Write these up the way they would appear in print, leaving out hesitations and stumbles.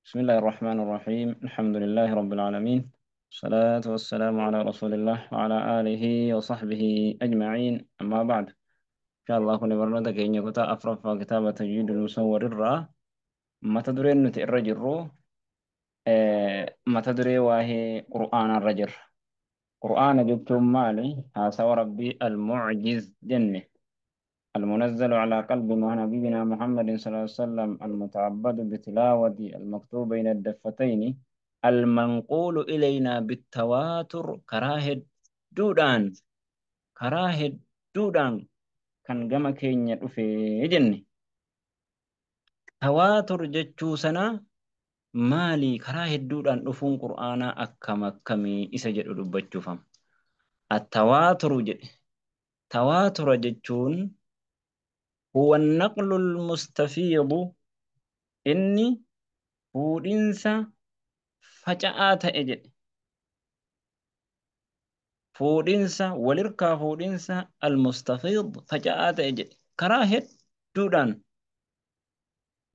بسم الله الرحمن الرحيم. الحمد لله رب العالمين، الصلاة والسلام على رسول الله وعلى آله وصحبه أجمعين، أما بعد. إن شاء الله كل برنامج كين يكتا أفرف كتابة تجويد المصور الرا ما تدري إنه الرجل ما تدري وهي قرآن الرجل قرآن جبتم مالي هذا ربي المعجز جنة المنزل على قلب نبينا محمد صلى الله عليه وسلم المتعبد بتلاوة المكتوب بين الدفتين المنقول إلينا بالتواتر كراهد دودان كراهد دودان كان جما كينيا في جنة تواتر جتشو سنة مالي كراهد دودان رفون قرآن أكم أكمي إسجد ربتشوفم التواتر جد تواتر جتشون هو النقل المستفيض إني فودنسا فجأة أجد فودنسا ولركا فودنسا المستفيض فجأة أجد كراهة دودان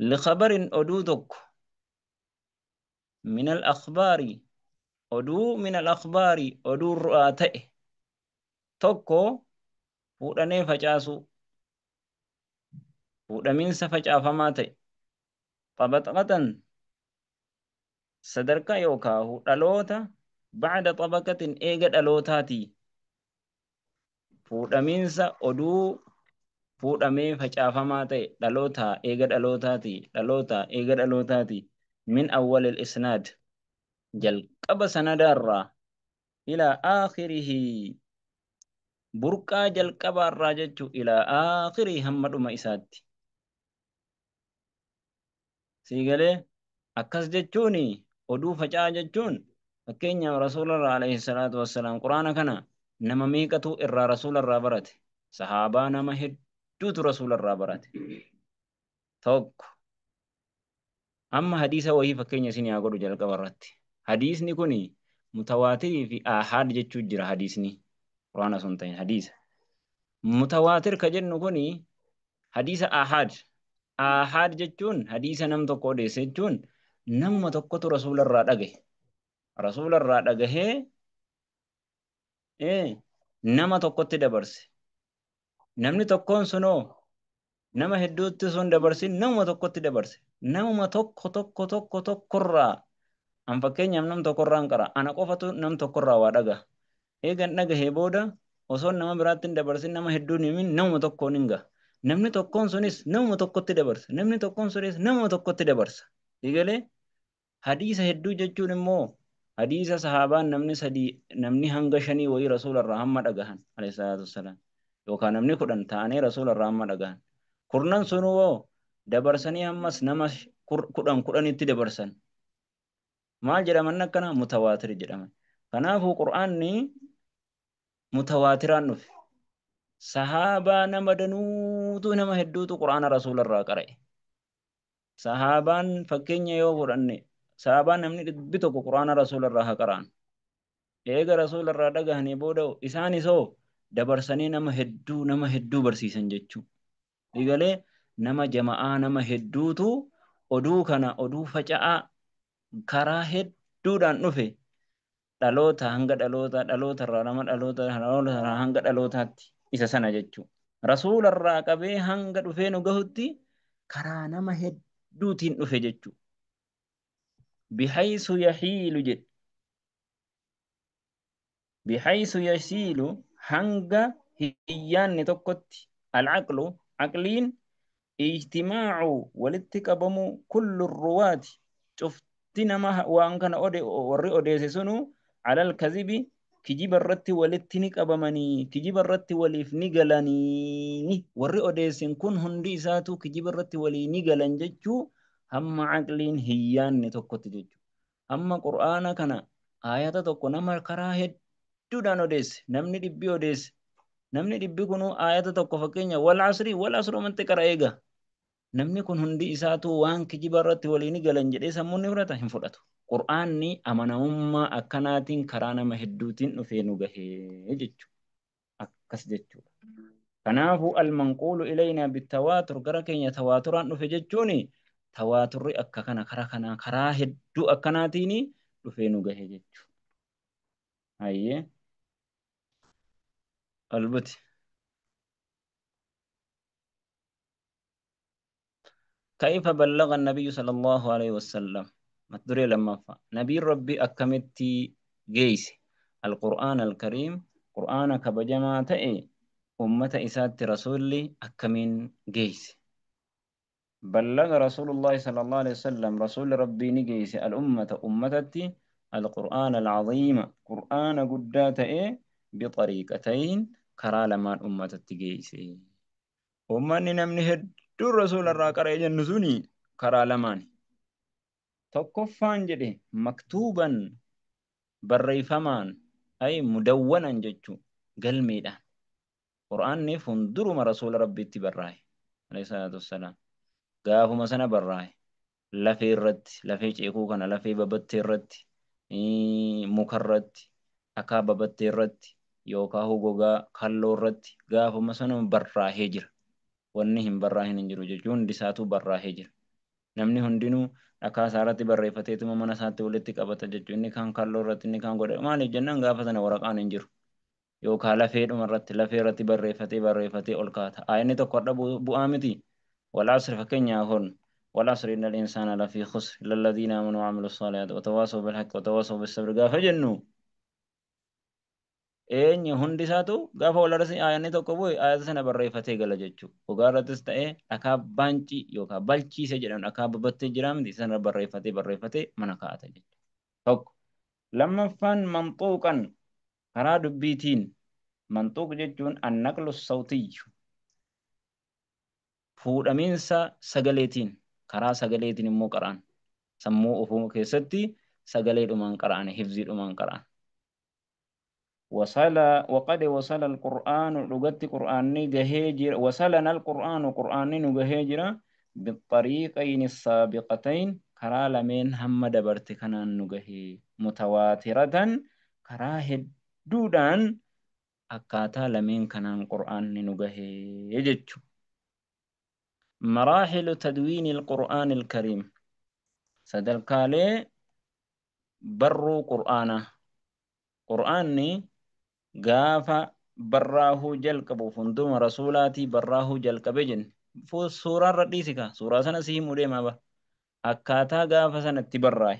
لخبر أدودك من الأخبار أدو من الأخبار أدو رؤاته توكو فودني فجأسو fuudhamiinsa facaafamaa ta'e xabaqatan sadarkaa yookaan dhaloota bacda xabaqatin eega dhalootaatii fuudhamiinsa oduu fuudhamee facaafamaa ta'e dhaloota eega dhalootaatii dhaloota eega dhalootaatii min awwalil isnaad jalqaba sanadaarraa ilaa aakhirihi burqaa jalqabaarraa jechuu ilaa aakhirii hamma dhuma isaatti. Siigalee akkas jechuun oduu faca'aa jechuun fakkeenyaaf rasuularraa alayhi salaatu wassalaam quraana kana nama meeqatu irraa rasuularraa barate? Sahaabaa nama hedduutu rasuularraa barate. Tokko amma hadiisa wayii fakkeenya isin haa godhu jalqaba irratti. Hadiisni kun mutawaatirii fi aahaad jechuu jira hadiisni. Quraana sun ta'in hadiisa. Mutawaatir ka jennu kun hadiisa aahaad. Aahaad jechuun hadiisa nam tokko odeesse jechuun namuma tokkotu rasuularraa dhagahe. Rasuularraa dhagahee nama tokkotti dabarse. Namni tokkoon sunoo nama hedduutti sun dabarsin namuma tokkotti dabarse. Namuma tokko tokko tokko tokkorraa an fakkeenyaaf nam tokkorraan qara. Ana qofatu nam tokkorraa waa dhagaha. Eegan dhagahee booda osoo nama biraatti hin dabarsin nama hedduun himin namuma tokkoon hin gaha. Namni tokkoon sunis namuma tokkotti dabarsa. Namni tokkoon sunis namuma tokkotti dabarsa. Eegalee hadiisa hedduu jechuun immoo hadiisa sahaabaan namni sadii namni hanga shanii wayii rasuularraa hamma dhagahan alayhi salaatu wassalaam. Yookaan namni 10 ta'anii rasuularraa hamma dhagahan. Kurnan sunuu dabarsanii ammas nama 10 10tti dabarsan. Maal jedhaman akkana mutawaatir jedhaman. Kanaafuu qur'aanni mutawaatiraan dhufe. Sahaabaa nama danuutu nama hedduutu qur'aana rasuularraa qara'e. Sahaabaan fakkeenya yoo fudhanne sahaabaan namni 100 qur'aana rasuularraa haa qara'an. Eega rasuularraa dhagahanii booda isaanis hoo dabarsanii nama hedduu barsiisan jechuudha. Eegalee nama jama'aa nama hedduutu oduu kana oduu faca'aa karaa hedduudhaan dhufe dhaloota hanga dhaloota dhalootarraa nama dhaloota dhalootarraa hanga dhalootaatti isa sana jechuudha. Rasuularraa qabee hanga dhufee nu gahutti karaa nama hedduutiin dhufe jechuudha. Bihaysu yahiilu jedhe. Bihaysu yasiilu hanga hiyyaanni tokkotti alcaqlu caqliin ijtimaacu walitti qabamuu kullu ruwaati cufti nama waan kana warri odeesse sunu alal kazibi kijiba irratti walitti ni qabamanii kijiba irratti waliif ni galanii warri odeessin kun hundi isaatu kijiba irratti walii ni galan jechuu hamma caqliin hiyyaanni tokkotti jechuu. Hamma qur'aana kana aayata tokko nama karaa hedduudhaan odeesse namni dhibbi odeesse namni dhibbi kunuu aayata tokko fakkeenya wal asrii wal asrumatti qara eega namni kun hundi isaatu waan kijiba irratti walii ni galan jedhee sammuun ni fudhata hin fudhatu. Qur'aanni amanamummaa akkanaatiin karaa nama hedduutiin dhufee nu gahee jechuudha. Akkas jechuudha. Kanaafuu almanquulu ilaynaa bittawaatur gara keenya tawaaturaan dhufe jechuun Tawaaturri akka kana karaa kanaa karaa hedduu akkanaatiin dhufee nu gahe jechuudha. Hayyee albuti. كيف بلغ النبي صلى الله عليه وسلم؟ متدري لما نبي ربي أكمتي جيس القرآن الكريم قرآن كبجما تأي أمة إسات رسولي أكمين جيس. بلغ رسول الله صلى الله عليه وسلم رسول ربي نجيس الأمة أمتتي القرآن العظيم قرآن قدات إيه بطريقتين كرا لما أمتتي جيس. أمني نمني هدو رسول الراكر يجنزوني كرا لمان تقفان جده مكتوبا بريفمان أي مدونا جتشو قلمي. قرآن فندر ما رسول ربي تبراي عليه الصلاة والسلام gaafuma sana barraa'e lafee irratti lafee ceekuu kana lafee babattee irratti muka irratti dhakaa babattee irratti yookaan gogaa kalloo irratti gaafuma sana barraa'ee jira. Wanni hin barraa'in hin jiru jechuun hundi isaatu barraa'ee jira. Namni hundinuu dhakaa isaa irratti barreeffateetuma mana isaatti walitti qabata jechuun inni kaan kalloo irratti inni kaan godha maaliif jennaan gaafa sana waraqaan hin jiru. Yookaan lafeedhuma irratti lafee irratti barreeffatee barreeffatee ol kaata. Ayinni tokko har'a bu'aa miti. والعصر فكنيا هون والعصر إن الإنسان لفي خسر إلا الذين آمنوا وعملوا الصالحات وتواصوا بالحق وتواصوا بالصبر قاف جنو إن هندي ساتو قاف ولا رسي آية نتو كبوي آية سنة بريفتي قال جتشو وقالت تستأي أكاب بانشي يوكا بلشي سجران أكاب بتجرام دي سنة بريفتي بريفتي منكاتا جتشو. توك لما فان منطوقا قراد بيتين منطوق جتشون النقل الصوتي fuudhamiinsa sagaleetiin karaa sagaleetiin immoo qara'an sammuu ofuu keessatti sagaleedhumaan qara'an hifziidhumaan qara'an. Wasala waqad wasala alqur'aanu dhugatti qur'aanni gahee jira wasalana alqur'aanu qur'aanni nu gahee jira bixariiqayni saabiqatayn karaa lameen hamma dabarte kanaan nu gahee mutawaatiratan karaa hedduudhaan akkaataa lameen kanaan qur'aanni nu gahee jechuudha. مراحل تدوين القرآن الكريم صدركالي برو قرآنه قرآني قافة براه جلقبو فندوم رسولاتي براه جلقبجن فو سورة رديسكا سورة سنة سيمو ديما با أكاتا قافة سنة تبراه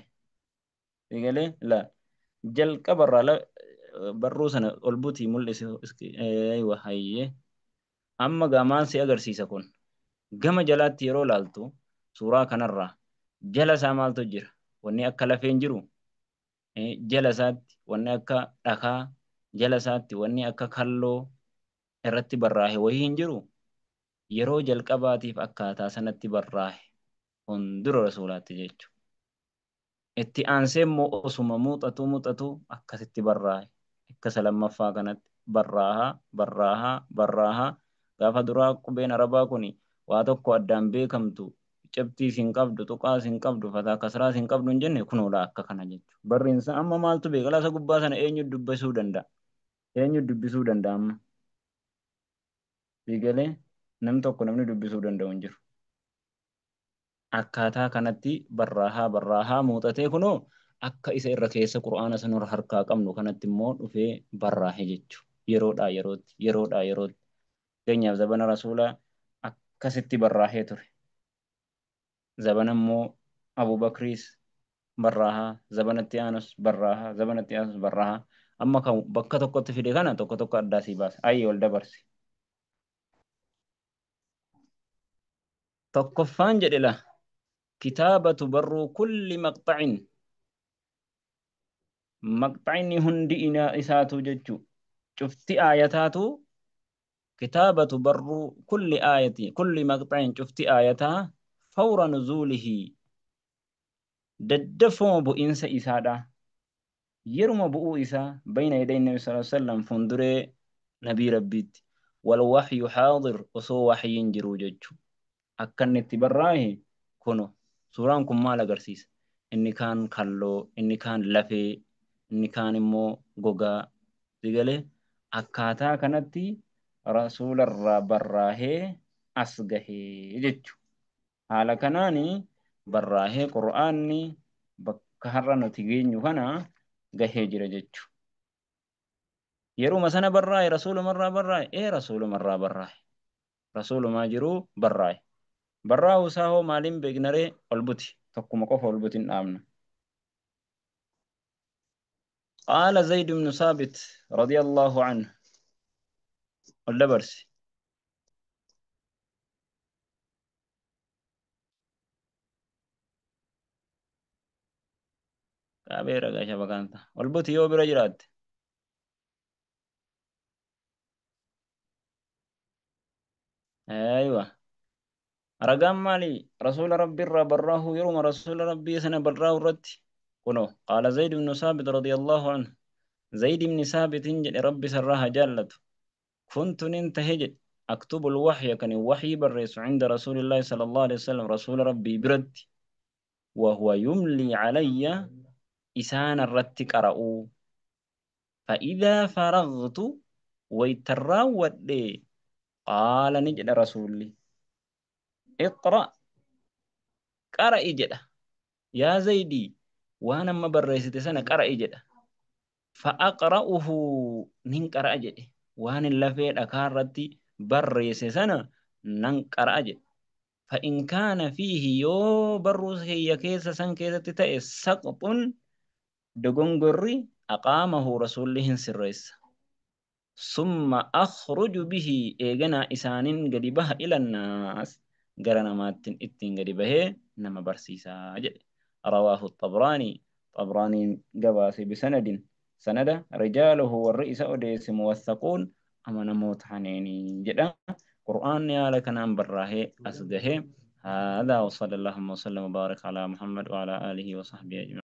يقولي لا جلقبرا لا برو سنة ألبوتي ملس أيوة هاي أما قامان سي أغرسيسا كون gama jalaatti yeroo laaltu suuraa kanarraa jala isaa maaltu jira? Wanni akka lafeen jiru jala isaatti wanni akka dhakaa jala isaatti wanni akka kalloo irratti barraahe wayii hin jiru. Yeroo jalqabaatiif akkaataa sanatti barraahe hundura rasuulaatti jechuudha. Itti aansee immoo osuma muuxatu muuxatu akkasitti barraahe. Akka isa lammaffaa kanatti barraahaa barraahaa barraahaa gaafa duraa qubeen arabaa kuni waa tokko addaan beekamtu cabtiis hin qabdu tuqaas hin qabdu fataa kasraas hin qabdu hin jenne kunoodha akka kana jechuudha. Barriinsa amma maaltu beeka laasa gubbaa sana eenyu dubbisuu danda'a? Eenyu dubbisuu danda'a amma? Fiigalee nam tokko namni dubbisuu danda'u hin jiru. Akkaataa kanatti barraahaa barraahaa muuxatee kunoo akka isa irra keessa qura'aana sanarra harkaa qabnu kanatti immoo dhufee barraahe jechuudha. Yeroodhaa yerootti yeroodhaa yerootti. Fakkeenyaaf zabana rasuulaa akkasitti barraahee ture. Zabana immoo Abubakriis barraahaa, zabanatti aanus barraahaa, zabanatti aanus barraahaa. Amma kan bakka tokkotti fide kana tokko tokko addaa sii baasa. Ayyee ol dabarsi. Tokkoffaan jedhe la kitaabatu barruu kulli maqxacin maqxacni hundi isaatu jechuu cufti aayataatu كتابة بر كل آية كل مقطع شفت آيتها فور نزوله ددفو بؤنس إسادة يرمى بؤ إسا بين يدي النبي صلى الله عليه وسلم فندري نبي ربيت والوحي حاضر وصو وحي جرو ججو أكن تبراه كنو سورانكم مالا قرسيس إني كان كالو إني كان لفي إني كان مو غوغا ديغالي أكاتا كانتي rasuularraa barraahee as gahee jechuudha. Haala kanaani Barraahee Qur'aanni bakka har'a nuti geenyu kana gahee jira jechuudha. Yeruma sana barraa'e rasuulumarraa barraa'e rasuulumarraa barraa'e rasuulumaa jiruu barraa'e. Barraa'uu isaa hoo maaliin beeknaree ol buti tokkuma qofa ol buti hin dhaabna. Qaala Zayd ibnu Saabit radiyallahu anhu ol dabarsi. Qaabee ragaa shabakaanta. Ol buti yoo bira jiraatte. Aywa. Ragaan maali? Rasuula Rabbii irraa barraa'uu yeruma Rasuula Rabbii sana barraa'u irratti kunoo qaala Zayd ibnu Saabit radiyallahu anhu. Zayd ibni Saabitin jedhe Rabbi sarraa haa jaallatu. Kuntu nin tahe jedhe aktubu alwaxya kan waxyii barreessu cinda rasuulillaahi sallallahu alaihi wasallam rasuula Rabbii biratti wahuwa yumlii calayya isaan irratti qara'uu. فإذا فرغت ويتراودي قال نجد رسولي اقرأ قرأ جدا يا زيدي وانا ما بريست سنة قرأ جدا فأقرأه نين قرأ جدا وانا اللفيت أكارتي بريس سنة نن قرأ جدا فإن كان فيه يو بروس هي كيس سن كيس تتأي سقط دقنقري أقامه رسوله سريس ثم أخرج به إيغنا إسان قريبها إلى الناس قرنا ماتن إتين قريبه نما برسيسا رواه الطبراني طبراني قباسي بسند سند رجاله والرئيس أوديس موثقون أما نموت حنيني جدا قرآن يا لك نام براه أسجه. هذا وصلى اللهم وسلم وبارك على محمد وعلى آله وصحبه أجمعين.